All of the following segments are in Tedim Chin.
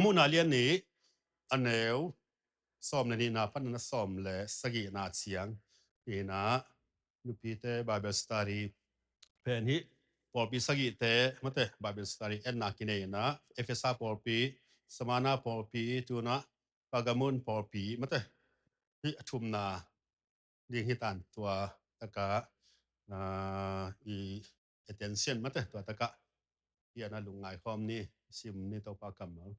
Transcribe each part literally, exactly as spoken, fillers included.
Pagalmuhna lian nih, a neu sawm le nihna pan a sawm le sagihna ciang. Ina, nupite Bible study pen hi, pawlpi sagihte, mate, Bible study etna kinei ina, Efesa pawlpi, Smyrna pawlpi, tuna Pergamum pawlpi, mate, hi a thumna ding hi tan, tua taka, ah, i attention, mate, tua taka hi ana lungngai khawm ni, sim ni Topa kammal.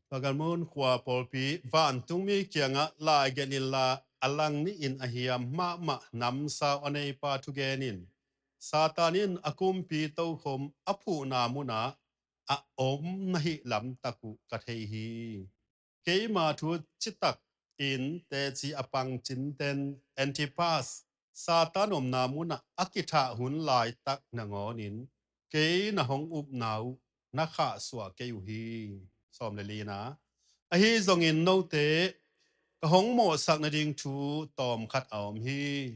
Pergamum khua pawlpi, vantungmi kiangah laigelh inla, a lang nihin a hiam mahmah namsau a neipa thugen in, Satan in a kumpi tokhom a phuhna munah a om na hih lamtak uh ka thei hi. Keima thu citak in teci a pang cinten Antipas, Satan omna munah a kithah hun laitak nangawnin kei na hong upna uh na khahsuah kei uh hi. Sawm le lina. Ahi zongin note ka hong mawhsak nading thu tawmkhat a om hi.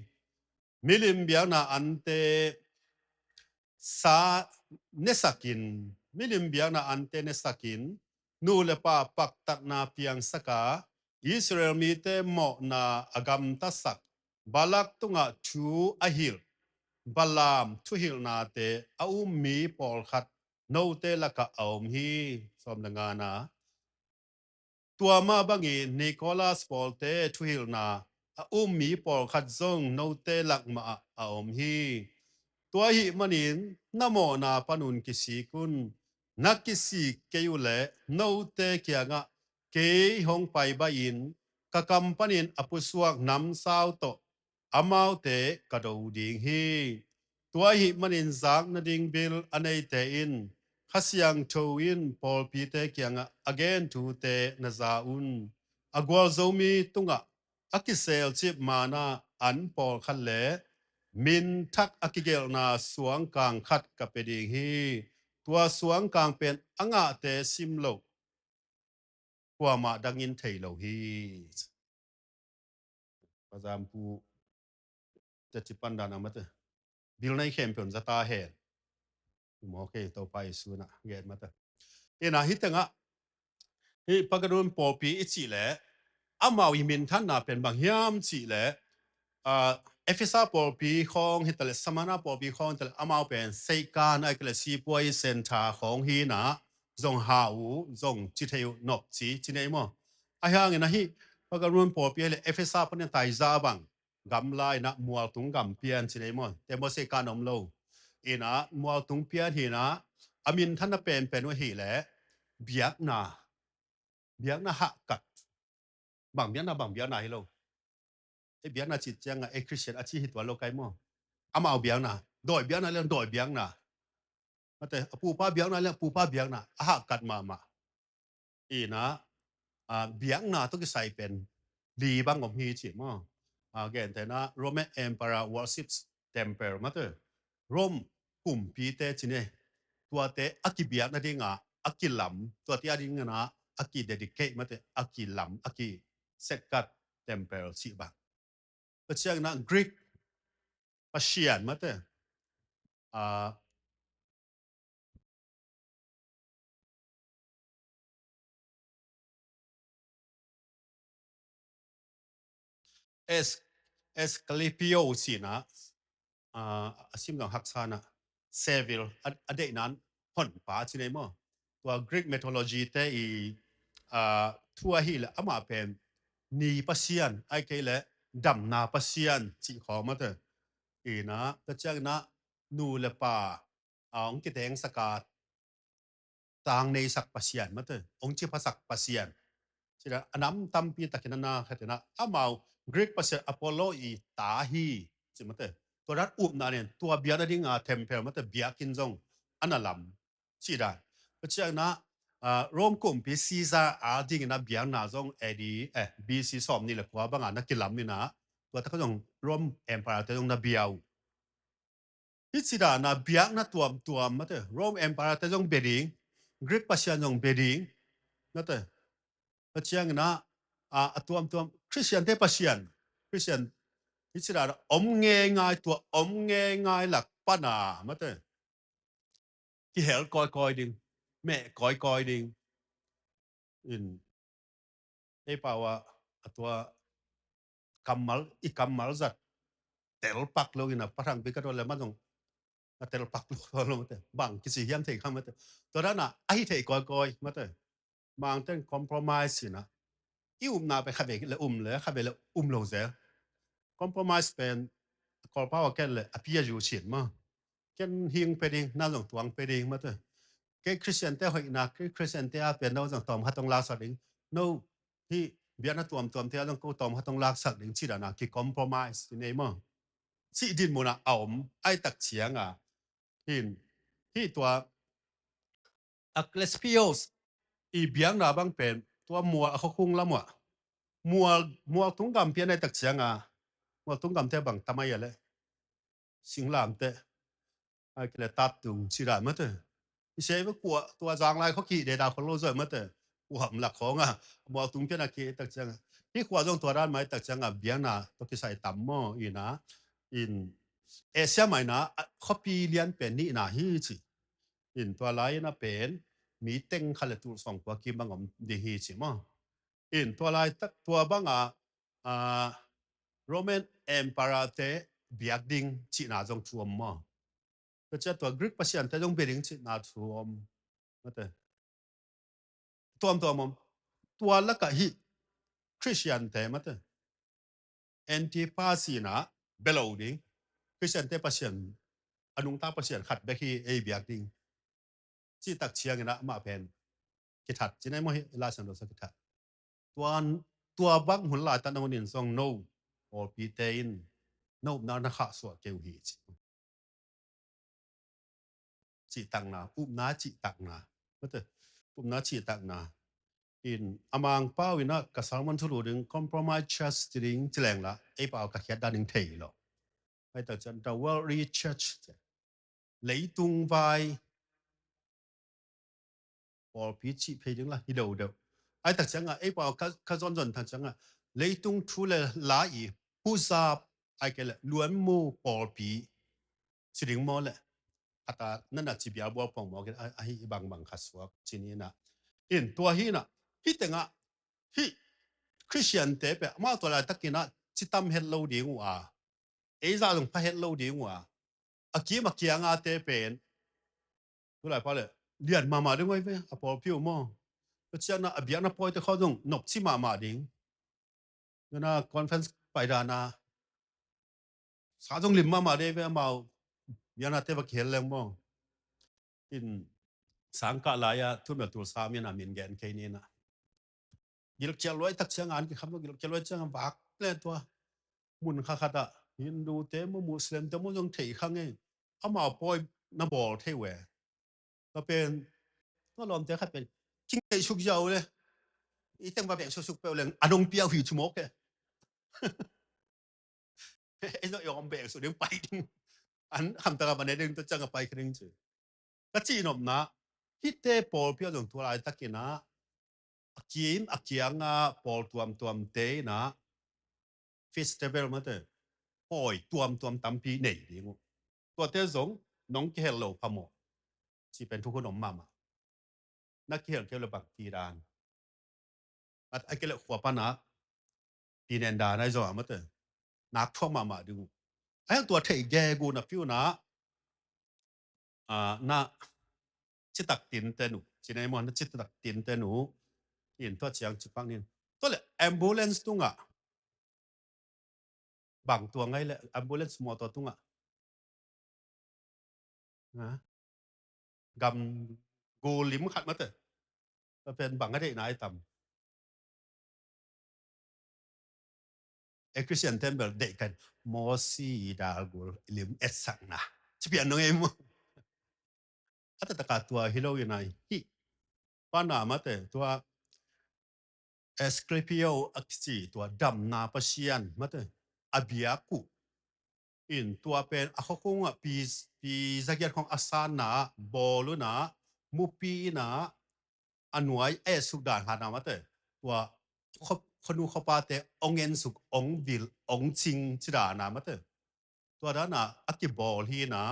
Milim biakna ante sa nesakin, milim biakna ante nesakin, nu le pa paktatna piangsaka, Israel mite mawhna a gamtasak, Balak tungah thu a hilh, Balaam thuhilhnate a um mi pawlkhat note lakah a om hi. Sawm le ngana. Tua mah bangin Nicholas pawlte thuhilhna a um mi pawlkhat zong note lak mahah a om hi. Tua ahih manin na mawhna panun kisik un. Na kisik kei uh leh note kiangah kei hong paibai-in ka kam panin a pusuak namsau tawh amaute ka do ding hi. Tua ahih manin zak nading bil a neite in Kha Siangtho in pawlpite kiangah a gen thute na za un. A gualzomi tungah a kiselcip mana an pawlkhat le minthak a kigelhna suangkang khat ka pia ding hi. Tua suangkang pen a ngahte sim loh kuamah dangin thei lo hi. Pazampu teci pandan a mate, bil nei khempeuh zata hen. Maw kei Topa Jesu na gen mate. Ina hi tengah hi Pergamum pawlpi i cih leh amau i minthanna pen bang hiam cih leh, ah, Efesa pawlpi khawng hi taleh, Smyrna pawlpi khawng hi taleh, amau pen seikan a hi taleh sipuai centre khawng hi na, zong hau uh, zong ci thei uh, nop ci, ci nei maw. Ahi hangin ahi Pergamum pawlpi le Efesa panin taiza bang gamla ina mualtung gam pian ci nei maw. Te maw seikan om lo. Ina mualtung pian hi na, a minthanna penpen uh hi leh biakna, biakna hahkat. Bang biakna, bang biakna hi lo. E biakna cih ciangah e Christian a ci hi tuan lo kai maw. Amau biakna, dawi biakna le dawi biakna. Mate, a pupa biakna le a pupa biakna, a hahkat mahmah. Ina, ah, biakna tawh kisai pen li bang om hi ci maw. Ah, gentehna Roman Emperor worships temple mate. Rome kumpite ci ne. Tuate a kibiak nadinga a kilam, tuate a dingina a kidedicate mate, a kilam, a kisetkat temple cih bang. Tua ciangina Greek pasian mate. Ah, Es-, Asclepio cihna, ah, a sim zong haksa na, Seville, a, a deihna honpa ci nei maw. Tua Greek mythology te i, ah, thu ahi leh amah pen ni pasian, ahih kei leh damna pasian cih khawng mate. Ina, tua ciangina nu le pa, ah, hong kitengsaka tang neisak pasian mate, hong ciphasak pasian. Cina a nam tampi takin a na khatina amau Greek pasian Apollo i ta hi ci mate. Tua dan upna nen tua biakna dinga temple mate biakinn zong a na lam. Ci dan. Tua ciangina, ah, Rome kumpi Caesar a dingina biakna zong A D, eh, B C sawm nih le kua banga na kilam ina, tua taka zong Rome Emperor te zong na bia uh. Hih ci dana biakna tuamtuam mate, Rome Emperor te zong bia ding, Greek pasian zong bia ding, mate. Tua ciangina, a, a tuamtuam Christian te pasian, Christian, hih ci dana om ngeingai, tua om ngeingai lak pana mate. Kihel kawikawi ding, meh kawikawi ding. In ei pau a, a tua kammal, i kammal zat telpak lo in a, pahrang pi ka dot le ma zong a telpak lo lo mate. Bang kisi hiam thei kha mate. Tua dana a hi thei kawikawi mate. Mangten compromise in a, i upna pen khatvei le um le khatvei le um lo zel. Compromise pen Kawlpau a ken le a pi a zu sin ma. Ken hing pe ding, na zong tuang pe ding mate. Kei Christian te hoihna, kei Christian te a pen na zong tawm khat hong laksak ding. No, hih biakna tuamtuam te a zong ko tawm khat hong laksak ding ci dana ki compromise i nei ma. Cih dinmun a om, ai tak cianga hin, hih tua Asclepius i biakna bang pen tua mual a khuakhung lam uah, mual, mual tung gam pian ai tak cianga, mual tung gam te bang tamai a le singlamte, ai kile tap tung ci dan mate. I sei ve kua tua zanglai khua ki de da khua lo zoi mate. Uam lak khong a, mual tung pian a ki tak cianga, hih khua zong tua dan mai tak cianga biakna tua kisai tam maw in a, in Asia Minor a khuapi lian pen nihna hi ci. In tua lai in a pen mi teng khat le tul sawm kua kim bang om ding hi ci maw. In tua lai tak tua banga, a, Roman Emperor te biak ding cihna zong thu om maw. Tua ciah tua Greek pasian te zong bia ding cihna thu om. Mate. Tuamtuam om. Tua lakah hih Christian te mate. Antipas in a bia lo ding. Christian te pasian, a nungta pasian khat bek hi ei biak ding. Cih tak ciangin a amah pen kithat. Ci nai maw hi Lai Siangtho sa kithat. Tua, tua bang hun laitatna hun in zong no pawlpi te in no upna na khahsuah kei uh hi ci. Cihtakna, upna cihtakna. Mate, upna cihtakna. In a Mangpau in a ka sermon thulu ding compromise church ci ding ci leng la, ei pau ka khiat dan ding thei lo. Ai tak ciang the worldly church, leitung vai pawlpi cih phei ding la hi deuhdeuh. Ai tak cianga ei pau ka, ka zonzon tak cianga leitung thu le la i huzap ai kei le luanmu pawlpi ci ding maw le. Khat a nana ci bialbual pong maw kei a, ahi i bangbang khat suak ci ni na. In tua hi na, hih tengah hih Christian te peh amau tua laitakin a ci tam het lo ding uh a, ei zah zong pha het lo ding uh a, a kim a kianga te pen tulai pa le lian mahmah ding uh ai ve a pawlpi uh maw. Tua ciangna a biakna pawite khawng zong nopci mahmah ding. Nana conference pai dana sa zong lim mahmah ding ve amau biakna te va kihel leng maw. In sangkah lai-a thumel tul sam in a min gen kei ni na. Gilkial luai tak cianga an kikham lo, gilkial luai cianga vak le tua mun kha khat ah Hindu te maw Muslim te maw zong thei kha ngei. Amau pawi na bawl thei uh e. Tua pen tua lawmte khat pen kingeih suk ziau le i teng va beng suksuk peuh leng a nong piau hi cu mawk e. Ei zong i om beng suk ding pai ding. An hamtaka va ne ding tua cianga pai kha ding ci. Ka cihnopna hihte pawlpi ah zong tua laitakin ah a kim a kianga pawl tuamtuamte in ah festival mate pawi tuamtuam tampi nei ding uh. Tuate zong nong kihel lo phamawh cih pen thukhun om mahmah. Na kihel kei uh le bangti dan a kei le khua pan ah pinen dan ai zong a mate nak thuah mahmah ding uh. Ai tua thei gegu na piu na, ah, na citak tinte nu ci nei maw, na citak tinte nu in tua ciang cipak nin tua le ambulance tungah bang tua ngai le ambulance mawtaw tungah gam gul lim khat mate tua pen bang a deihna ai tam. E Christian ten bel deih kan Mosi dalgul lim etsakna ci pian nong ei mu. A taktak a tua hi lo in ai hih pana mate tua Asclepio a kici tua damna pasian mate a biak uh in tua pen a khuakhung ah pi, pi zagiat khong a sanna ah bawl un ah mupi in ah a nuai a etsuk dan hana mate tua khuanu khuapate ong ensuk ong vil ong cing ci dana mate tua dana a kibawl hi na.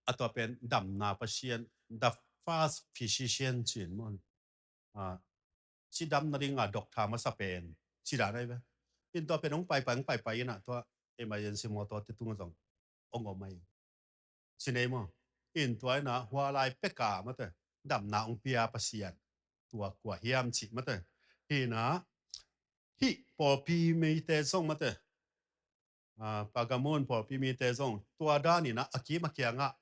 A tua pen damna pasian, the fast physician ci-in maw. Ah, cidam nading a doctor masa pen ci dan ahi ve. In tua pen hong paipai hong paipai in ah tua emergency motor te tung zong hong om ahi. Ci nei maw. In tua in ah hua lai pek a mate damna hong pia Pasian tua kua hiam cih mate. Hi in ah hih pawlpi mite zong mate, ah, Pergamum pawlpi mite zong tua dan in ah a kim a kiangah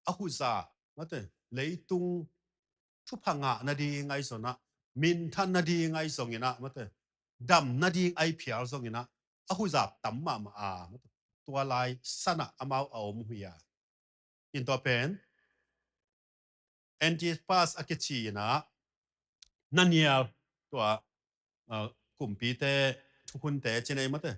a huza mate leitung thupha ngah nading ahi zong ah, minthan nading ahi zong in ah mate, dam nading ahi phial zong in ah a huza tam mahmah a mate, tua lai san ah amau a om uh hi a. In tua pen Antipas a kici in ah Daniel tua, ah, kumpite thukhunte ci nei mate,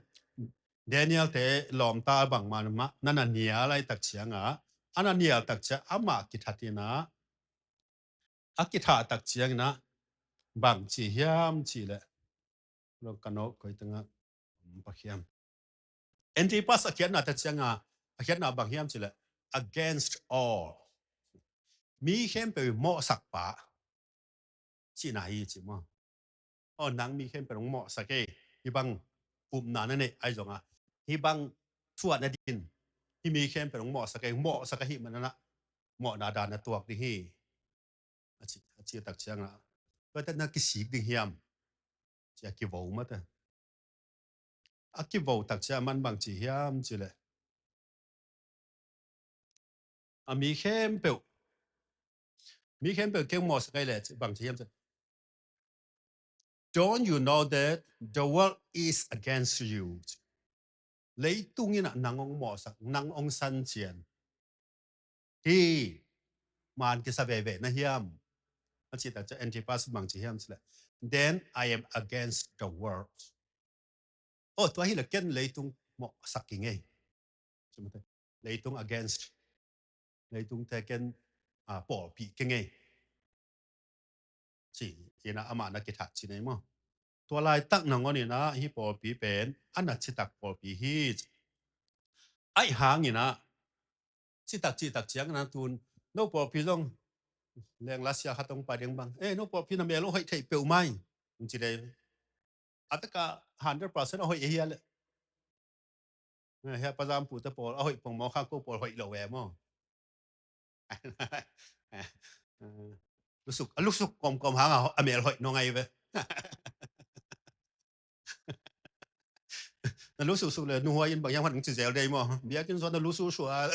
Daniel te lawmta bangmah na na nial ahi tak ciang ah, a na nial tak ciang amah kithat in ah, a kithah tak ciang in ah bang ci hiam cih leh, lo ka no koi tengah, um, pakhiam. Antipas a khiatna tak ciang ah, a khiatna bang hiam cih leh, against all. Mi khempeuh mawhsak pa cihna hi ci maw. Aw, nang mi khempeuh hong mawhsak ei, hih bang upna na neih ahi zong ah, hih bang thu a na din, hih mi khempeuh hong mawhsak ei, mawhsak ahih manin ah mawhna dan na tuak ding hi. A ci, a ci tak ciang ah, tua teh na kisik ding hiam ci a kivo mate. A kivo tak ciang a man bang ci hiam cih leh, a mi khempeuh, mi khempeuh kei hong mawhsak ei leh bang ci hiam cih leh, don't you know that the world is against you? Leitung in ah nang hong mawhsak, nang hong san cian hi, man kisa veve na hiam? A cih tak ciang Antipas bang ci hiam cih leh, then I am against the world. Aw, tua hi leh ken leitung mawhsak kei ing ei. Leitung against, leitung te ken, ah, pawlpih kei ing ei. Ci in ah amah na kithat ci nei maw. Tua laitak nangawn in ah hih pawlpi pen a na citak pawlpi hi. Ahi hangin ah citak citak ciang in ah tun no pawlpi zong leng lasia khat hong pai ding bang, eh, no pawlpi na mel hoih thei peuhmah hi, hong ci dei. A taka hundred percent a hoih ahi a leh, eh, hia pazam pute pawl a hoih pongmawk hang ko pawl hoih lo e maw. Lusuk, a lusuk kawmkawm hang a, a mel hoih nong ai ve. Na lusuhsuh le nuhuai in bang hiam hong ci zel dei maw. Biakinn suan na lusuhsuh a.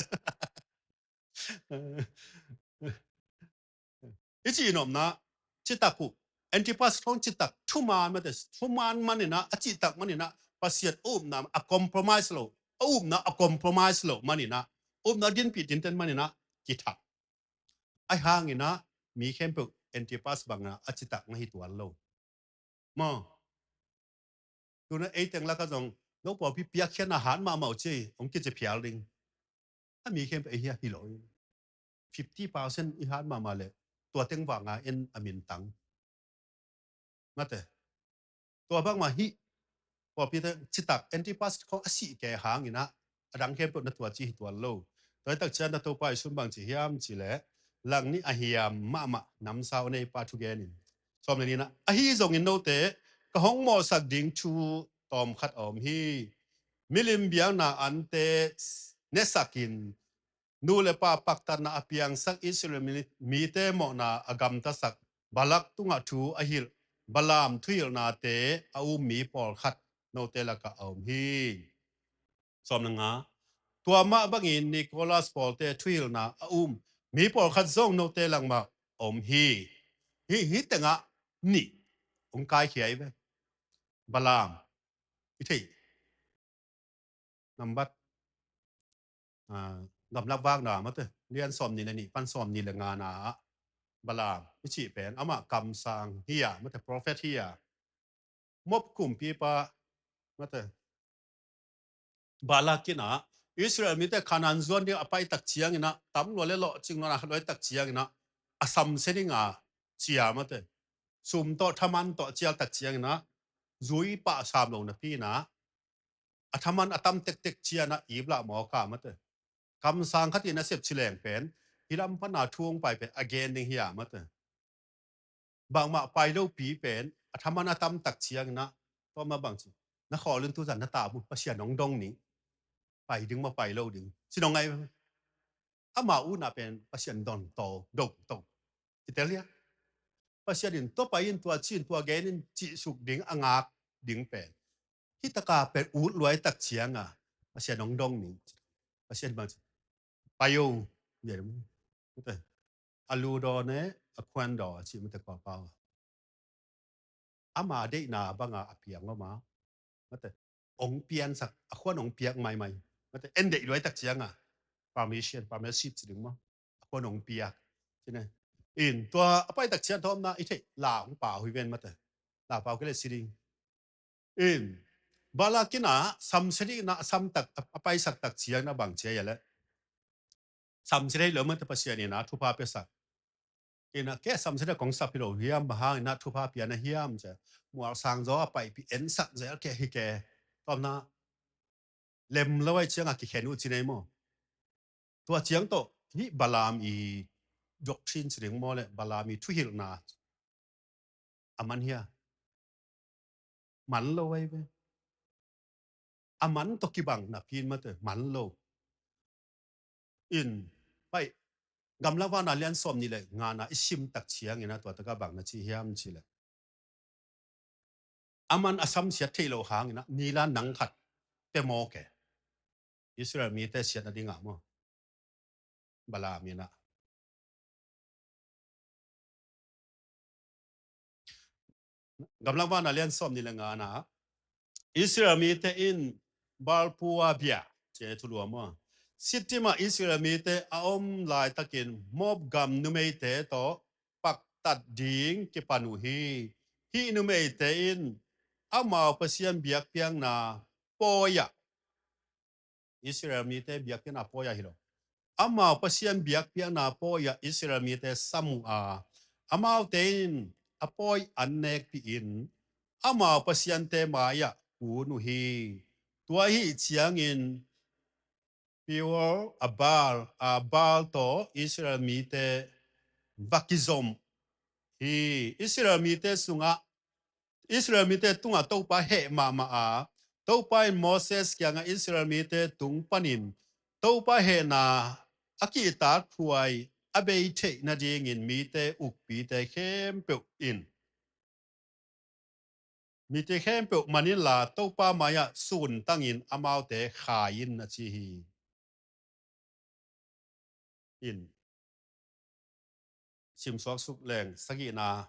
I cih nopna citak uh, Antipas khong citak thuman mate, thuman manin ah, a citak manin ah Pasian a upna a compromise lo, a upna a compromise lo manin ah, upna dinpih dinten manin ah kithah. Ahi hangin ah mi khempeuh Antipas bangin ah a citak na hi tuan lo. Maw. Tuna ei teng lakah zong no pawlpi piakkhiatna hat mahmah uh ci, hong kici phial ding. A mi khempeuh ei hia hi lo. Fifty percent i hat mahmah leh tua teng vanga en a mintang. Mate. Tua bangmah hih pawlpi te citak Antipas khong a sih kei hangin ah a dang khempeuh na tua ci hi tuan lo. Tua hi tak ciang na Topa Jesuh bang ci hiam cih leh, langnih a hiam mahmah namsau a neipa thugen in. Sawm le nihna, ahi zongin note ka hong mawhsak ding thu tawmkhat a om hi. Milim biakna ante nesakin nu le pa paktatna a piangsak Israel mi, mite mawhna a gamtasak Balak tungah thu a hilh Balaam thuhilhnate a um mi pawlkhat note lakah a om hi. Sawm le nga, tua mah bangin Nicholas pawlte thuhilhna a um mi pawlkhat zong note langmah a om hi. Hih, hih tengah nih hong kaikhia hi ve. Balaam i theih nambat, ah, gamlak vakna mate, lian sawm nih le nih pan sawm nih le ngana ah Balaam i cih pen amah kamsang hi a mate, prophet hi a. Moab kumpipa mate, Balak in ah Israel mite Kanaan zuan ding a pai tak ciangin ah, tam lua le lawhcing lua na lua tak ciangin ah, a samsia ding a cia mate, sum tawh thaman tawh cial tak ciangin ah, zui pah sam lo napi in ah, a thaman a tam tektek cian ah ip lah mawk a mate. Kamsang khat in a sepci leng pen Hih lam pana thu hong pai pen a gen ding hi a, mate. Bangmah pai lopi pen a thaman a tamtak ciangin ah, tua mah bang ci, na khawl in tu zan na tap un, Pasian hong dong ni. Pai ding maw, pai lo ding, ci dong ngai. Ama utna pen Pasian don to, dong to, ci tel hia. Pasian in tua pai in, tua ci in, tua gen in, cih suk ding, a ngak ding pen, hih taka pen ut luai tak cianga Pasian hong dong ni. Pasian bang ci, pai o, a lu daw ne a khuan daw a ci, mate, Kua Pau. Ama deihna banga a piang om a, mate, hong piansak, a khuan hong piak maimai, mate, en deih luai tak cianga, permission, permission ci ding maw, a khuan hong piak. Ci ne. In tua a pai tak ciang tawmna i theih la hong pau hi ven, mate. La pau kei le si ding. In Balak in ah samsia ding in ah a samtak, a paisak tak ciang in ah bang ci a hia leh, samsia thei lo, mate, Pasian in ah thupha piasak. In ah kei samsia thei kong sap hi lo hiam, bang hang in ah thupha pia na hiam ci a, mual sang zaw a paipih ensak zel kei hi kei. Tawmna lem lo ai cianga kikhen uh ci nei maw. Tua ciang tawh hih Balaam i doctrine ci ding maw le, Balaam i thuhilhna a man hia? Man lo ai ve. A man tawh kibang napi in, mate, man lo. In pai, Gamlak Vana lian sawm nih le ngana i sim tak ciangin ah tua taka bang na ci hiam ci le, a man a samsiat theih loh hangin ah nila nang khat pia maw ke. Israel mite siatna dingah maw, Balaam in ah. Gamlak Vana lian sawm nih le ngana, Israel mite in Baal-peor bia, ci thulu a maw, Shittim ah Israel mite a om laitakin Moab gam numeite tawh paktat ding kipan uh hi. Hih numeite in amau Pasian biakpiakna pawi ah, Israel mite biakpiakna pawi ah hi lo, amau Pasian biakpiakna pawi ah Israel mite sam uh a, amaute in a pawi an nekpih in amau pasiante mai-ah kun uh hi. Tua ahi ciangin Peor a Baal, a Baal tawh Israel mite va kizom hi. Israel mite sungah, Israel mite tungah Topa heh mahmah a, Topa in Moses kiangah Israel mite tung panin Topa hehna a kihtakhuai a bei theih nadingin mite ukpite khempeuh in, mite khempeuh man inla Topa mai-ah suntangin amaute khai in a ci hi. In simsuak suk leng sagihna,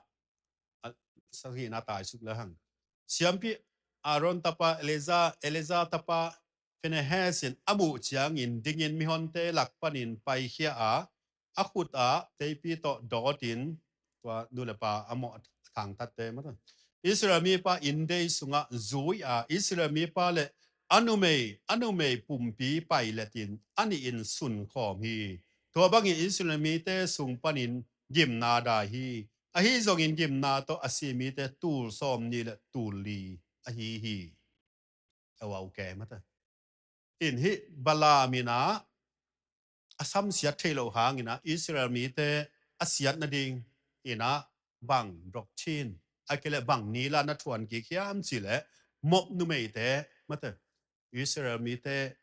a, sagihna taisuk le hang. Siampi Aaron tapa Eleazar, Eleazar tapa Phinehas in a muh ciangin dingin mihonte lak panin paikhia a, a khut ah teipi tawh dawtin, tua nu le pa a mawh a thangtatte mate, Israel mipa inndei sungah zui a, Israel mipa le a numei, a numei pumpi pailetin a nihin sunkhawm hi. Tua bangin Israel mite sung panin gimna dai hi. Ahi zongin gimna tawh a si mite tul sawm nih le tul li ahi hi. Aw, aw, ke mate. In hih Balaam in ah a samsiat theih loh hangin ah Israel mite a siat nading in ah bang doctrine, a kei le bang nila na thuan kik hiam ci le, Moab numeite mate, Israel mite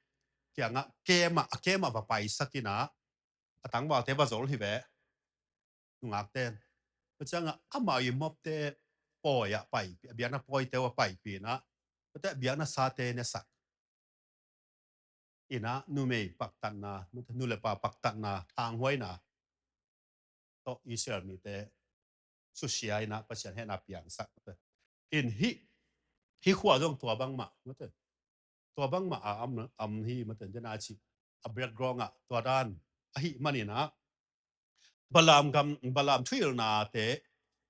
kiangah kem ah, a kem ah va paisak in ah a tangvalte va zol hi ve. Nungakte in, tua ciangah amau i Moabte pawi ah paipih, a biakna pawite uh a paipih in ah, tua teh a biakna sate nesak in ah, numei paktatna, nu le pa paktatna, thanghuaina tawh Israel mite susia in ah Pasian hehna piangsak. In hih, hih khua zong tua bangmah mate, tua bangmah a am, am hi mate, dena ci a background ah tua dan ahi manin ah Balaam gam, Balaam thuhilhnate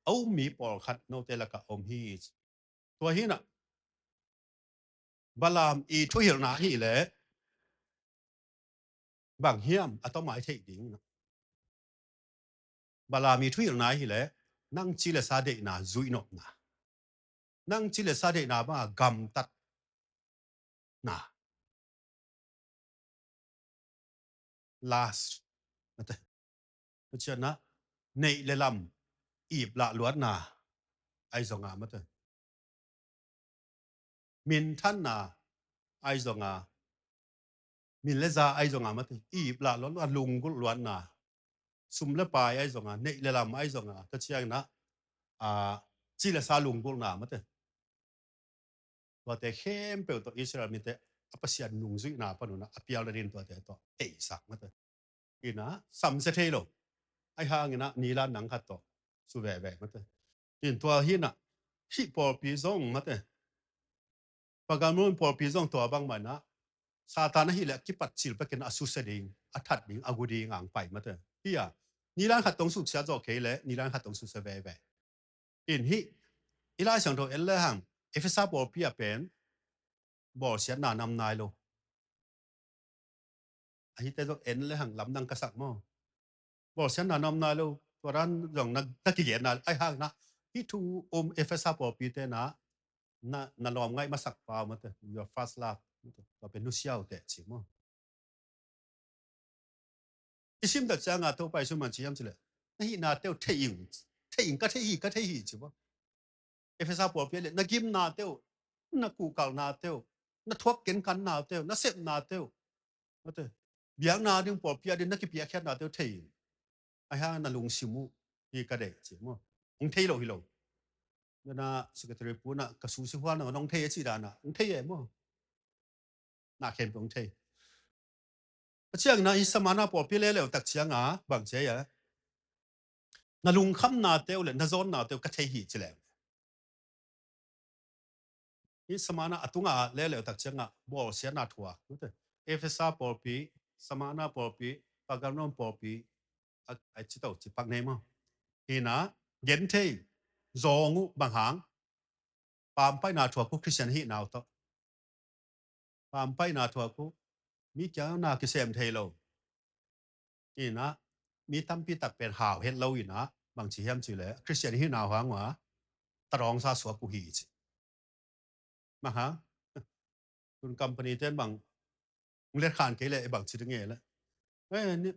a um mi pawlkhat note lakah om hi. Tua hi in ah Balaam i thuhilhna hi le bang hiam, a tawmai theih ding. Balaam i thuhilhna hi le nang ci le sa deihna zuihnopna, nang ci le sa deihna banga gamtatna. Lust mate, Tua ciangin ah neih le lam ip lah luatna ahi zongin mate, minthanna ahi zongin, min le za ahi zongin mate, ip lah luat, lunggulh luatna, sum le pai ahi zongin, neih le lam ahi zongin, tua ciangin ah, a, ci le sa lunggulhna mate, tuate khempeuh tawh Israel mite a Pasian nungzuihna pan un ah a pial nading tuate tawh theisak mate. Ina samsia thei lo. Ahi hangin ah nilan nang khat tawh su veve mate. In tua hi-in ah hih pawlpi zong mate, Pergamum pawlpi zong tua bangmah in ah Satan ahih leh a kipat cil pekin a susia ding, a that ding, a gu ding a pai mate. Hi a, nilan khat tawh suksia zawh kei leh nilan khat tawh susia veve. In hih i Lai Siangtho en le hang Efesa pawlpi ah pen bawlsiatna nam nai lo. Ahite zong en le hang lamdang ka sak maw? Bawlsiatna nam nai lo. Tua dan zong na, na kigenna ahi hangin ah hih thu um Efesa pawlpite na, na, na lawm ngaih masak pau mate, your first love mate, tua pen nusia uh teh ci maw? I sim tak ciangin Topa Jesu in bang ci hiam cih leh, na hihnate uh thei ing, thei ing, ka thei hi, ka thei hi ci maw? Efesa pawlpi ah leh na gimnate uh, na kuhkalhnate uh, na thuak kenkannate uh, na sepnate uh, mate, biakna ding pawlpi ah ding na kipiakkhiatnate uh thei ing. Ahi hangin na lungsim uh hi ka deih ci maw? Hong thei lo hi lo. Na secretary pu in ah ka susia huan na hong thei e ci dan ah hong thei e maw? Na khempeuh hong thei. A ciangin ah hih Smurna pawlpi leleu tak ciangin bang ci hiam? Na lungkhamnate uh le na zawnnate uh ka thei hi ci leng. Hih Smurna a tungah leleu tak ciangin bawlsiatna thuak. Efesa pawlpi, Smurna pawlpi, Pergamum pawlpi, a, a ci to ci pak nei maw? Hi-in ah genthei zawng uh bang hang, pampaihna thuak uh Khristian hihna uh tawh. Pampaihna thuak uh, mi kiang na kisem thei lo. Hi-in ah mi tampi tak pen hau het lo in ah bang ci hiam cih leh Khristian hihna uh hang uh ah tadawngsa suak uh hi ci. Bang hang, tun company ten bang hong letkhan kei leh bang ci ding e leh, eh, ni,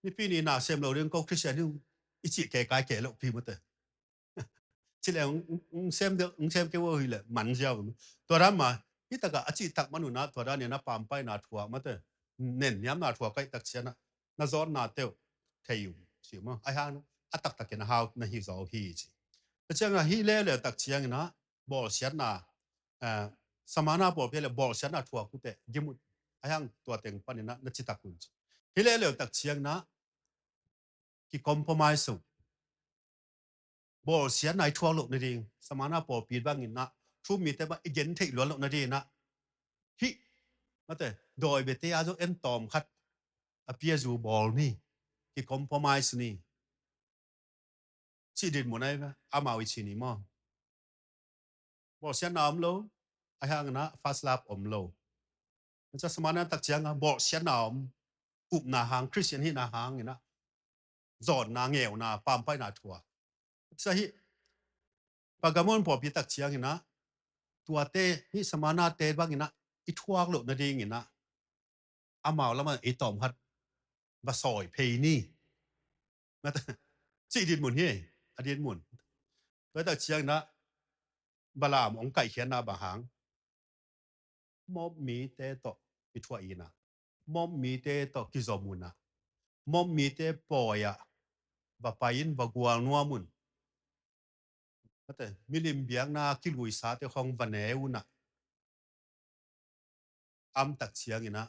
nipi ni na sem lo ding ko Khristian hi ung i cih kei kai kei lo pi mate. Ci leh hong, hong, hong sem deuh, hong sem kei uh hi leh man ziau. Tua dan mah, hih takah a cih tak man un ah tua dan in ah pampaihna thuak mate, nenniamna thuak ahih tak ciangin ah na zawnnate uh thei ung ci maw? Ahi hangin a taktakin a hau na hi zaw uh hi ci. Tua ciangin ah hih leleu tak ciangin ah bawlsiatna, eh, Smurna pawlpi ah leh bawlsiatna thuak uh teh gim un. Ahi hang tua teng panin ah na citak un ci. Hih leleu tak ciangin ah ki-compromise uh. Bawlsiatna i thuak loh nading, Smurna pawlpi bangin ah thu um mite bang i gentheih luat loh nading ah, hih mate, dawi biate a zong en tawm khat a piazu bawl ni, ki-compromise ni, cih dinmun ahi ve, amau i ci ni maw? Bawlsiatna om lo, ahi hangin ah first love om lo. Masa Smurna tak ciangin bawlsiatna om, upna hang, Khristian hihna hangin ah zawnna, ngeuna, pampaihna thuak. Sa hih Pergamum pawlpi tak ciangin ah tuate, hih Smurnate bangin ah i thuak loh nadingin ah amau lamah ei tawm khat va sawi phei ni, mate, cih dinmun hi, a dinmun. Tua tak ciangin ah Balaam hong kaihkhiatna bang hang, mawh mite tawh kithuah in ah, mawh mite tawh kizom un ah, mawh mite pawi ah va pai in, va gual nuam un, mate, milim biakna kiluisate khawng va ne un ah, a om tak ciangin ah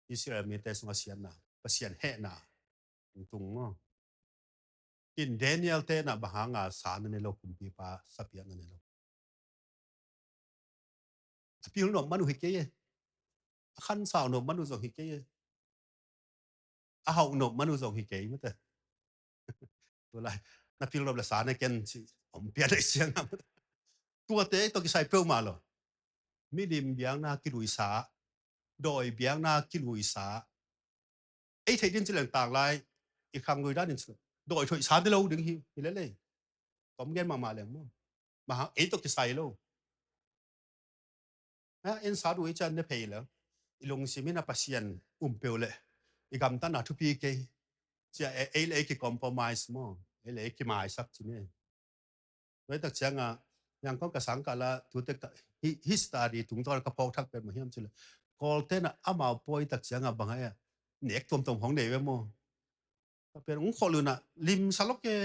Israel mite sungah siatna, Pasian hehna hong tung maw? In Daniel te in ah bang hanga sa na ne lo, kumpipa sa piak na ne lo? A pil nop man uh hi kei e. A khansau nop man uh zong hi kei e. A hauh nop man uh zong hi kei, mate. Tua lai, na pil nop le sa na ken ci, om pian a i ciang a, mate. Tuate tawh kisai peuhmah lo. Milim biakna kiluisa, dawi biakna kiluisa. Ei theih din ci leng, tanglai i khanglui dan in ci leng, dawi thoih sa ni lo ding hi, hi lel e. Tom gen mahmah leng maw? Bang hang, ei tawh kisai lo. Ha, en sa duh i cian ne phei leng, i lungsim in a Pasian um peuh leh i gamtatna thupi kei. Cia ei le ei ki compromise maw, ei le ei ki maisak ci ne. Tua hi tak cianga yang kong ka sang kala tute hi, hi study tungtawn ka phawk thak pen mah hiam cile, Kawltena amau pawi tak cianga bang hai a nek tuamtuam hong nei ve maw? Ka pen ung khawh luna limsa lok e,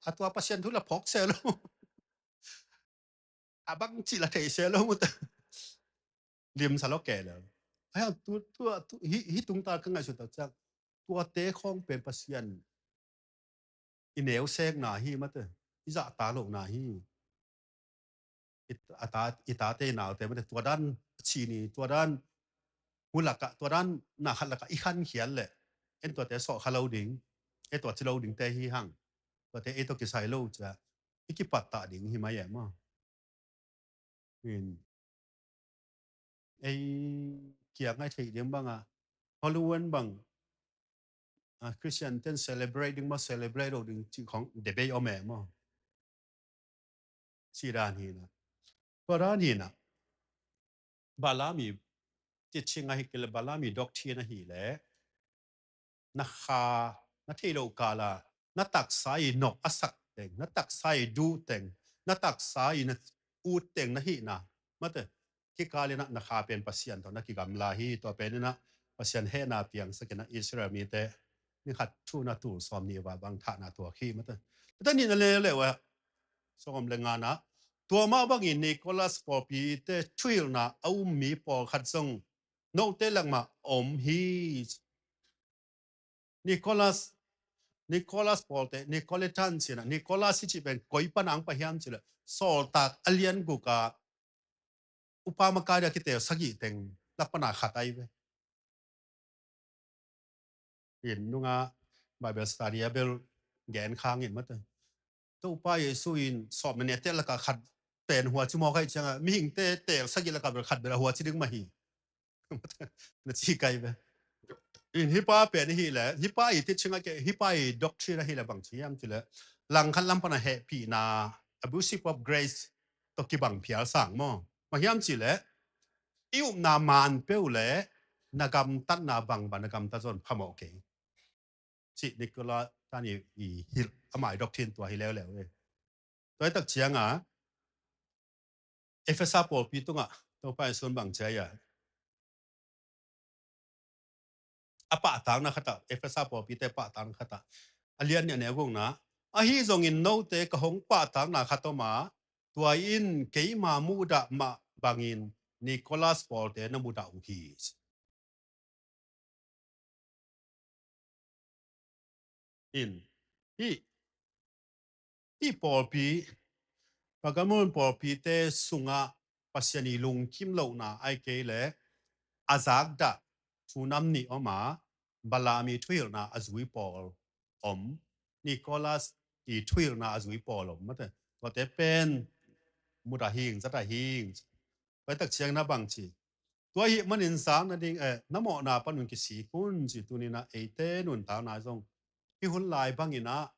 a tua Pasian thu la phawk se lo. A bang cih la thei se lo mu ta. Limsa lok e lo. Ai tu tu tu hi hi tungta ka ngaihsut tak ciang tuate khawng pen Pasian i neu sekna hi mate, i zahta lohna hi. I ta i tate i naute mate tua dan a ci ni, tua dan hu lakah tua dan na khat lakah i khankhiat leh en tuate sawhkha lo ding, e tua ci lo dingte hi hang. Tuate ei tawh kisai lo cia i kipattah ding hi mai e maw? In ei kiang ai theih ding banga Hollywood bang a Christian ten celebrate ding maw, celebrate lo ding cih khong debate om e maw? Cih dan hina. Tua dan hina. Balami teaching ahi kile Balami doctrine ahi le na kha na thei lo kala na taksa i nok a sak teng, na taksa i duh teng, na taksa i na ut teng na hihna mate, kikal ina na kha pen Pasian tawh na kigamla hi. Tua pen ina Pasian hehna piangsak ina Israel mite ni khat thu na tul sawm ni va bang thahna tuak hi mate. Tua nihna leuleu a sawm le ngana tua mah bangin Nicholas pawlpite thuhilhna a um mi pawlkhat zong note lakmah om hi. Nicholas, Nicholas pawlte, Nicolaitan cina, Nicholas hi cih pen koi pana ang pahiam cile sawltak a lian guka upa makai dia kitel sagih teng lak pana khat ai ve. In nunga Bible study a bel gen khang in mate. Topa Jesu in sawm na nete laka khat pen huaci mawk ahi cianga mihingte tel sagih laka bel khat bel a huaci ding mah hi. Na ci kai ve. In hipa pen hi le hipa i teaching a ke hipa i doctrine ahi le bang ci hiam ci le langkhat lam pana hehpihna, abusive of grace tawh kibang phial sang maw? Bang hiam ci le i upna man peu le na gamtatna bang bang na gamtat zon phamawh kei. Cih Nicholas tan i hilh amai doctrine tua hi leuleu e. Tua hi tak cianga Efesa pawlpi tungah Topa Jesu'n bang cia ia a pahtakna khatah, Efesa pawlpite pahtakna khatah a lian nih a neu gukna ahi zongin note ka hong pahtakna khat om a tua in keima muhdah mah bangin Nicholas pawlte na mudah uh hi. In hih hih pawlpi Pergamon pawlpite sungah Pasian i lungkim lohna ai kei le a zakdah thunam nih om a Balaam i thuhilhna a zui pawl om, Nicholas i thuhilhna a zui pawl om mate. Tuate pen mudah hing zatah hing. Pai tak ciang na bang ci tua hi manin sang na ding eh na mawhna panun kisik un ci tunina eite nuntakna zong hi hun lai bangina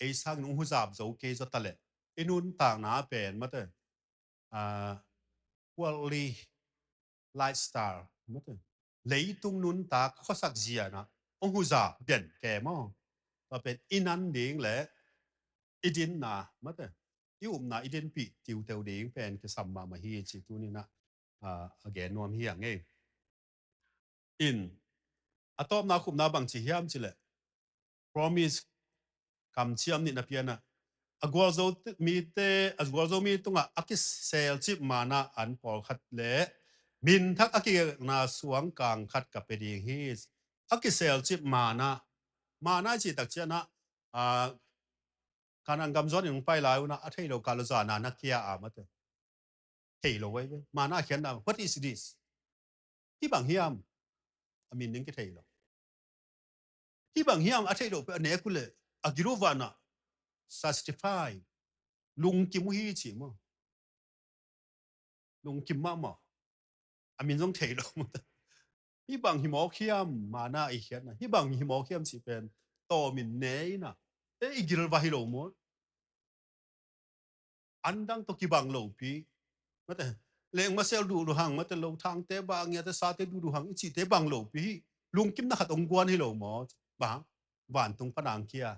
ei sangin ung huzap zo kei zaw taleh i nuntakna pen mate worldly lifestyle mate leitung nuntak khuasak ziana ung huzap den ke maw? Tua pen i nan ding le i dinna mate i upna i dinpih tiuteu ding pen kisam mahmah hi ci tunina a gen nuam hi a ngei. In a tawpna khupna bang ci hiam cileh promise kamciam nih na piana a gualzo mite a gualzo mi tungah a kiselcip mana an pawlkhat le minthak a kigekna suangkang khat ka pe ding hi. A kiselcip mana, mana i cih tak cianah Kanaan gam zuan in hong pai lai unah a thei lo kal lo zana na kia a mate thei lo ai ve. Mana a khiatna what is this? Hi bang hiam? A min ding kithei lo. Hi bang hiam a thei lo pe a nek uh le a gil uh vanah satisfy lungkim uh hi ci maw? Lungkim mahmah a min zong thei lo maw? Hi bang hi mawk hiam mana i khiatna hi bang hi mawk hiam cih pen tawmin ne ina e i gil va hi lo maw? Andang tawh kibang lopi mate lengmasel duhduhang mate lo thangte bangiate sate duhduhang i cihte bang lopi hi. Lungkimna khat hong guan hi lo maw? Bang vantung pan ang kia.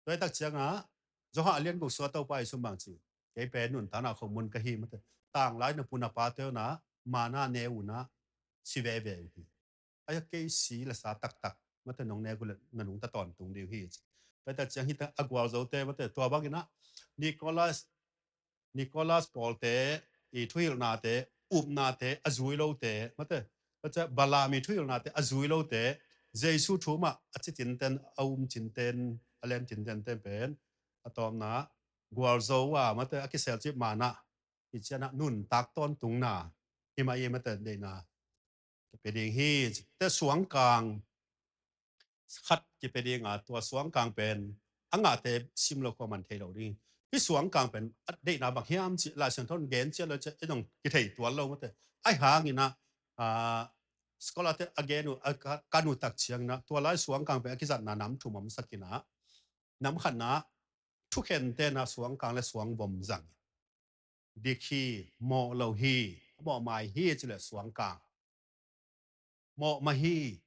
Tua hi tak ciangah Johan a lian guk sung ah Topa Jesu bang ci, kei pen nuntakna khomun ka hi mate. Tanglai na pu na pate uh na manna ne uh na si veve uh hi. Aia kei si le sa taktak mate nong nek uh le na nungta tawntung ding uh hi ci. Tua hi tak ciang hi ta a gualzote mate tua bangin ah Nicholas Nicholas pawlte i thuhilhnate, upnate a zui lote mate, tua ciang Balaam i thuhilhnate a zui lote, Jesu thu mah a ci cinten, a um cinten, a lem cinten ten pen a tawpna gualzo a mate a kisel cih manna hi ciangah nuntak tawntungna hi mah hi mate deihna kipia ding hi. Te suangkang khat kipia ding a, tua suangkang pen a ngahte sim lo khuaman thei lo ding. Hih suangkang pen a deihna bang hiam cih Lai Siangtho in gen ciat lo ciat i dong kithei tuan lo mate. Ahi hangin ah, ah, scholar te a gen uh a ka, kan uh tak ciangin ah tua lai suangkang pen a kizatna nam thum om sak in ah, nam khatna thukhente na suangkang le suangvom zang. Dik hi, mawh lo hi, a mawh mai hi ci le suangkang. Mawh mah hi,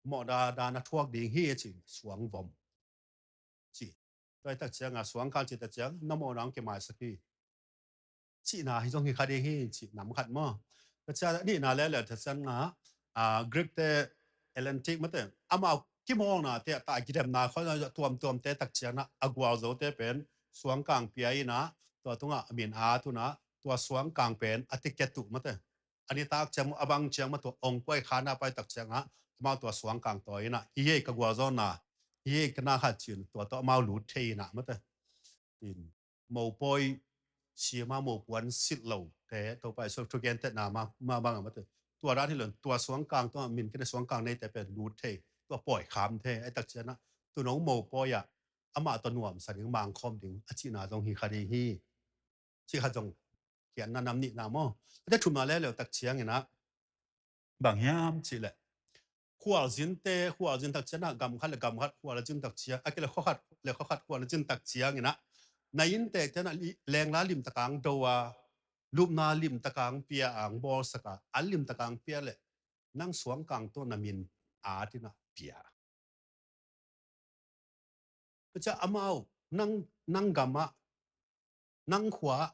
mawh da, da na thuak ding hi ci suangvom. Ci. Tua hi tak ciangah suangkang ci tak ciang na mawh nang kimaisak hi. Cihna hi zong hi kha ding hi ci nam khat maw. Tua ciang nihna le le tak ciangah, ah, Greek te Atlantic mate amau kimawlnate a tai kidemna khawng tuamtuamte tak ciangah a gualzote pen suangkang pia in ah tua tungah a min a tun ah tua suangkang pen a ticket uh mate a nitak ciang a bang ciang mah tua ong kuai khana pai tak ciangah amau tua suangkang tawi in ah hi hei ka gualzawhna hi hei ka na khat ci-in tua tawh amau lut thei in ah mate. In mopawi sima mopuan silh lo te Topa Jesu thugentetna mah, mah bang a mate. Tua dan hi lo in tua suangkang tua min kine suangkang neite pen lut thei, tua pawi kham thei. Ahi tak ciangah tu nong mopawi ah amah tawh nuamsa ding, mangkhawm ding a cihna zong hi kha ding hi. Cih khat zong khiatna nam nihna maw. Tua te thumna le le tak ciangin ah bang hiam cih leh khualzinte, khualzin tak ciangah gam khat le gam khat khualzin tak ciang, a kile khua khat le khua khat khualzin tak ciangin ah na inntek ten ah lengla limtak ang do a, lupna limtak ang pia ang bawlsak a, an limtak ang pia le nang suangkang tawh na min at in ah pia. Tua ciang amau nang, nang gamah nang khua ah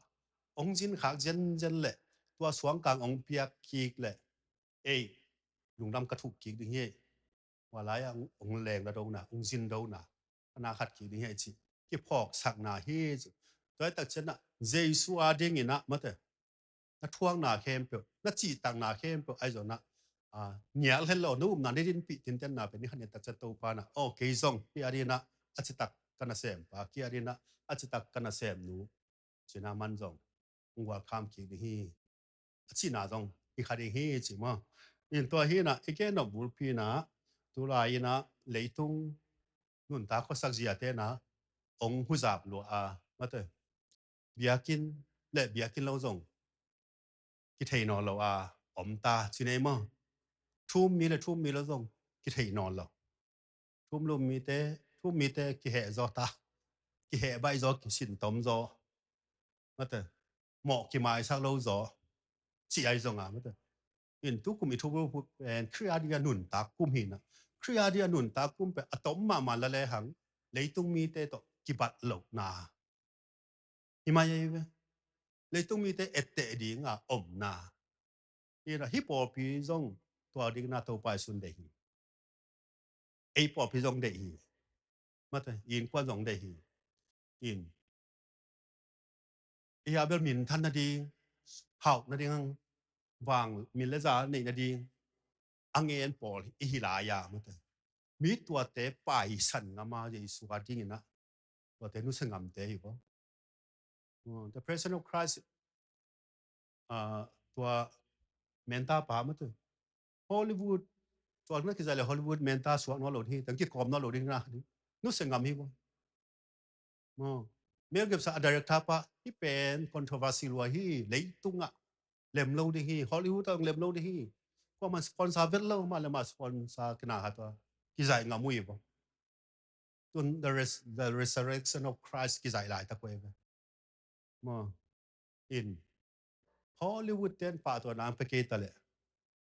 hong zin khak zenzen le tua suangkang hong piak kik le ei lungdam ka thuh kik ding hi. Hua lai-ah hong leng la dona, hong zin dona a na khat kik ding hi ci kiphawksakna hi ci. Tua hi tak ciangah Jesu a dingin ah mate na thuakna khempeuh, na cihtakna khempeuh ahi zongin ah, ah, nial hen lo, na upna na dinpih tintenna pen ni khat ni tak ciang Topa in ah, aw kei zong kei a dingin ah a citak ka nasempa, kei a dingin ah a citak ka nasemnu cihna man zong hong welcome kik ding hi. A cihna zong hi kha ding hi ci maw. In tua hi in ah i gen nop bulpi in ah tulai in ah leitung nuntak khuasak ziate in ah hong huzap lua a mate biakinn le biakinn lo zong kithei nawn lo a om ta ci nei maw. Thu um mi le thu um mi lo zong kithei nawn lo. Thu um lo mite, thu um mite kiheh zaw ta. Kiheh baih zaw, kisin tom zaw. Mate mawh kimaisak lo zaw. Ci ahi zong a mate in tu kum i thu bulpi pen Khrih a ding a nuntak kum hi in ah, Khrih a ding a nuntak kum pen a tom mahmah la lehang leitung mite tawh kibat lohna hi mai ahi ve. Leitung mite etteh ding a omna hi in ah, hih pawlpi zong tua dingin ah Topa Jesu in deih hi. Ei pawlpi zong deih hi. Mate innkuan zong deih hi. In i a bel minthan nading, hauh nading, vang min le za neih nading a ngen pawl i hi lai a mate. Mi tuate paisan ngam a Jesu a dingin ah tuate nusia ngamte hi ko. Uh, The Passion of Christ, uh, tua menta pa mate Hollywood, tua na kizai le Hollywood menta suak nawn lo ding hi, tang kikawm nawn lo ding na ding. Nusia ngam hi bo. Maw. Mel Gibson a director pa hi pen controversy lua hi, leitungah lem lo ding hi, Hollywood ah lem lo ding hi. Kuaman sponsor vet lo, mah le mah sponsor kina ha tua kizai ngam uh hi bo. Tun the, res, the Resurrection of Christ kizai lai ta koi ve. Maw. In Hollywood ten pahtuahna ang pe kei ta leh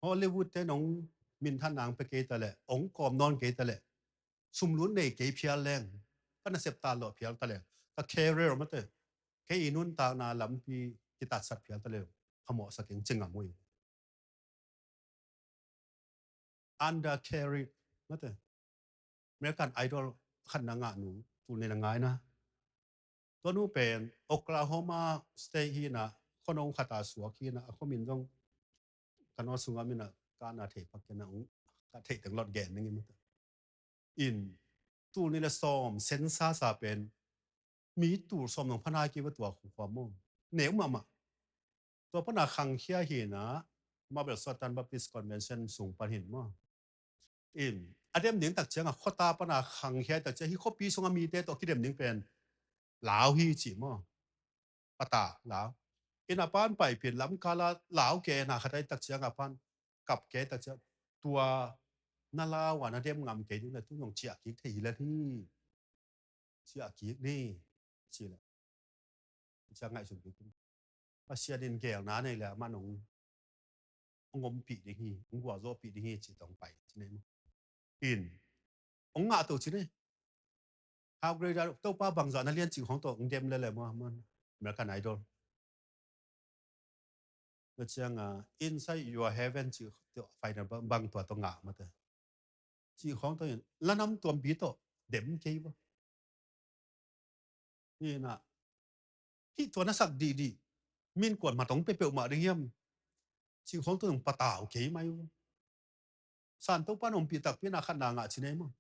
Hollywood ten hong minthanna hong pia kei ta leh, hong kawm nawn kei ta leh, sumlut nei kei phial leng, ka nasep tan lawh phial ta leng, ka career mate, kei i nuntakna lampi kitatsat phial ta leng, phamawhsak ing ci ngam uh hi. Undercarried mate, American Idol khat na ngah nu, tul nih na nga hi na. Tua nu pen Oklahoma State hi na, khuano khat a suak hi na, a khuamin zong ka naw sungah min a ka na thei pak kei na ung, ka theih teng lot gen ning hi mate. In, tul nih le sawm census a pen mi tul sawm nong pha nai kei va tua khu khua maw. Neu mahmah. Tua pana khangkhia hi na, Marblehead Southern Baptist Convention sung pan hin maw. In, a dem ding tak ciang a khuata pana khangkhia tak ciang, hi khuapi sunga mite tawh kidem ding pen lau hi ci maw. Pata lau. In a pan paipin lamkala lau ke na khat ai tak ciang a pan kap ke tak ciang, tua na lau a na dem ngam kei ding le tu nong ciah kik thei hi le hi. Ciah kik ni. Ci le. Ciah ngaihsun kik. Pasian in gelna nei le amah nong, hong ompih ding hi, hong gualzawhpih ding hi ci tawh hong pai ci nei maw. In, hong ngah to ci nei. How great are, Topa bangzah na lian cih khawng tawh hong dem lele maw, maw, American Idol. Na ciang a, Inside Your Heaven cih tawh final bang, bang tua tawh ngah mate. Cih khawng tawh in, la nam tuampi tawh dem kei ba. Hi na, hih tua na sak dihdih, min kuan matong peuhpeuh mah ding hiam. Cih khawng tawh in patau kei mai uh. San Topa nong pi takpi na khat na ngah ci nei maw.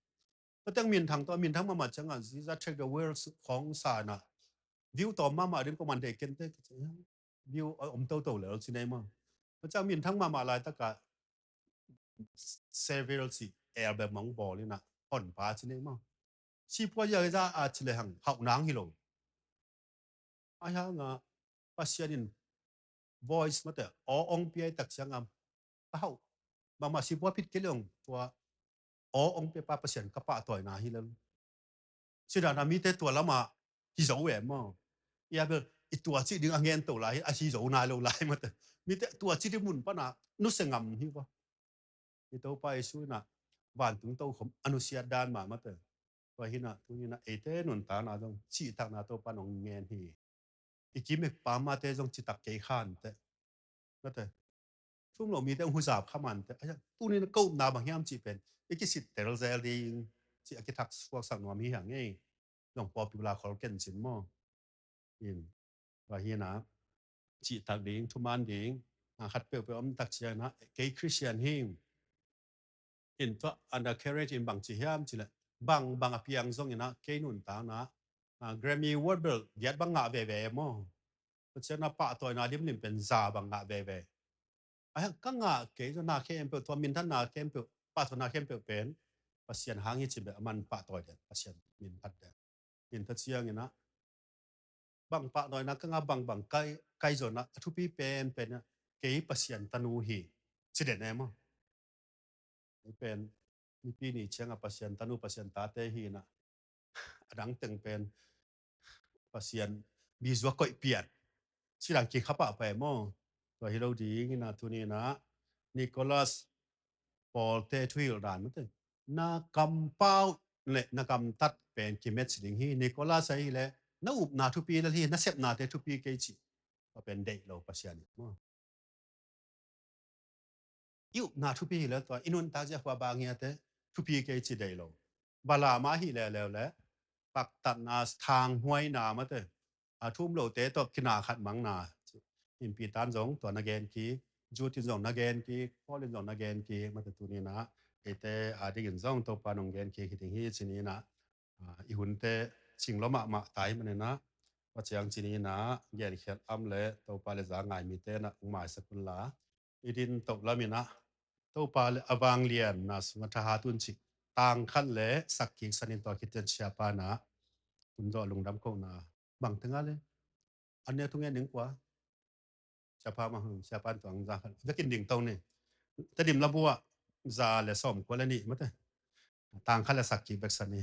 Tua teng minthang tawh, minthang mahmah ciang a, Jesus Take the World khawng sa na. View tawm mahmah ding ko man dei ken te. View om toto lel ci nei maw. Tua ciang minthang mahmah laitak a, Seville ci album hong bawl in a, hon pa ci nei maw. Sipua ya za a ci le hang, hauh nang hi lo. Ai hang a, Pasian in voice mate, aw ong piai tak ciang a, ka hauh. Bangmah sipua phit kei le ong, tua aw ong pia pa Pasian ka pahtawina hi lo. Sidana mite tua lama hi zo em maw. Ia bel, i tua cih ding a ngen to lai, a hi zo nai lo lai mate. Mite tua cih ding mun pana, nuse ngam hi va. I Topa Jesu in a, vantung tokhom a nusiat dan mah mate. Tua hi na, tuni na, eite nuntakna zong, cihtakna Topa nong ngen hi. I kim i pamate zong citak kei khan te. Mate. Thum lo mite hong huzap kha man te. Aya, tuni na ko upna bang hiam cih pen. I kisit tel zel ding, cih a kithak suaksak nuam hi hang ei. Zong popular khol ken cin maw. In, tua hi na, cihtak ding, thuman ding, a khat peuhpeuh om tak ciang na, kei Christian hi. In tua undercarriage in bang ci hiam ci le, bang, bang a piang zong in a, kei nuntakna, a, Grammy Award bel giat bang ngah veve maw. Tua ciang na pahtawina limlim pen za bang ngah veve. A hiang ka ngah kei zong na khempeuh, tua minthanna khempeuh, pahtawina khempeuh pen, Pasian hang hi ci bel a man pahtawi den, Pasian min phat den. In tua ciang in a, bang pahtawina ka ngah bang bang kai, kai zong a, a thupi penpen a, kei Pasian tanu hi, ci den e maw. Ei pen, nipi ni ciang a Pasian tanu Pasian tate hi na, a dang teng pen, Pasian bizuak koih pian. Cidang kikhap a pai maw. Tua hi lo ding in a tuni na, Nicholas Paul te thuhilh dan mate. Na kampau le na kamtat pen kimet ci ding hi. Nicholas ahi le, na upna thupi le hi, na sepnate thupi kei ci. Tua pen deih lo Pasian hi maw. I upna thupi hi le tua, i nuntak zia hua bang hia te, thupi kei ci deih lo. Balaam ahi le leu le, paktatna thanghuaina mate. A thum lote tawh kina khat mangna. In Peter in zong tua na gen kik, Jude in zong na gen kik, Paul in zong na gen kik, mate tuni na, eite a dingin zong Topa nong gen kik hi ding hi ci ni na. A, i hunte cing lo mahmah ta hi manin a, tua ciang ci ni na, genkhiat am le Topa le za ngai mite na hong maisak un la. I din toh lamin a, Topa le a vanglianna sungah thahat un ci. Tang khat le sak kik sanin tua khit ciang siapa na, hun zawh lungdam kohna. Bang tengah le. An nia thungen ning kua. Siapa mah, siapa in tuang za khat. Vekin ding to ni. Tedim labuah za le sawm kua le nih mate. Tang khat le sak kik bek sa ni.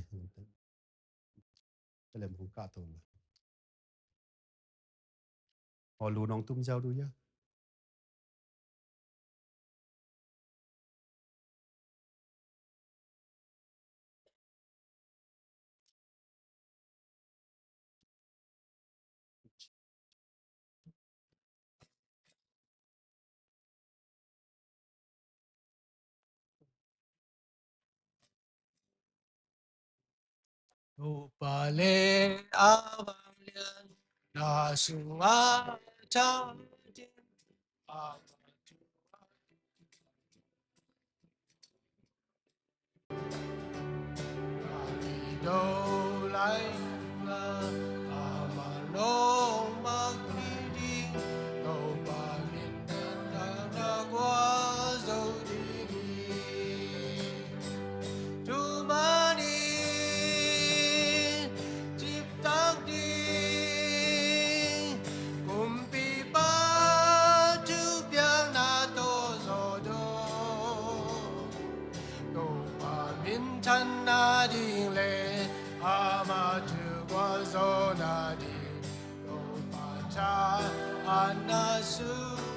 Telem hong kah to la. Aw lu nong tum ziau du ya. Topa le a vanglian na sungah tha ding, a Topa minthan nading le ama thu gualzo nading, Topa tha a na sung